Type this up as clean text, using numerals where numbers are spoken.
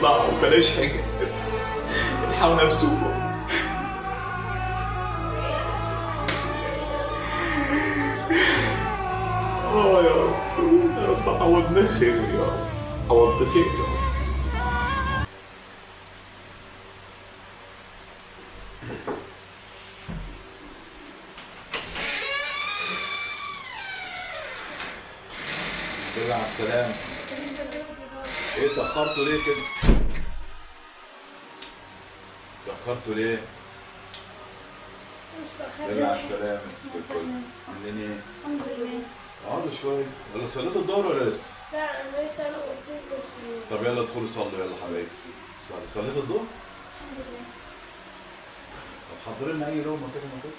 اطلعوا بلاش حاجة، الحقوا نفسكم. اه يا رب، يا رب عوضنا خير يا رب، عوضنا خير يا رب. بالله على السلامة. ايه اتأخرتوا ليه كده؟ اتأخرتوا ليه؟ بالله على السلامة. عاملين ايه؟ الحمد لله. اقعدوا شوية. ولا صليتوا الظهر ولا لسه؟ لا انا لسه، انا لسه مش. طب يلا ادخلوا صلوا، يلا حبايبي. صليتوا الظهر؟ الحمد لله. طب حضروا لنا أي لقمة كده ما كده.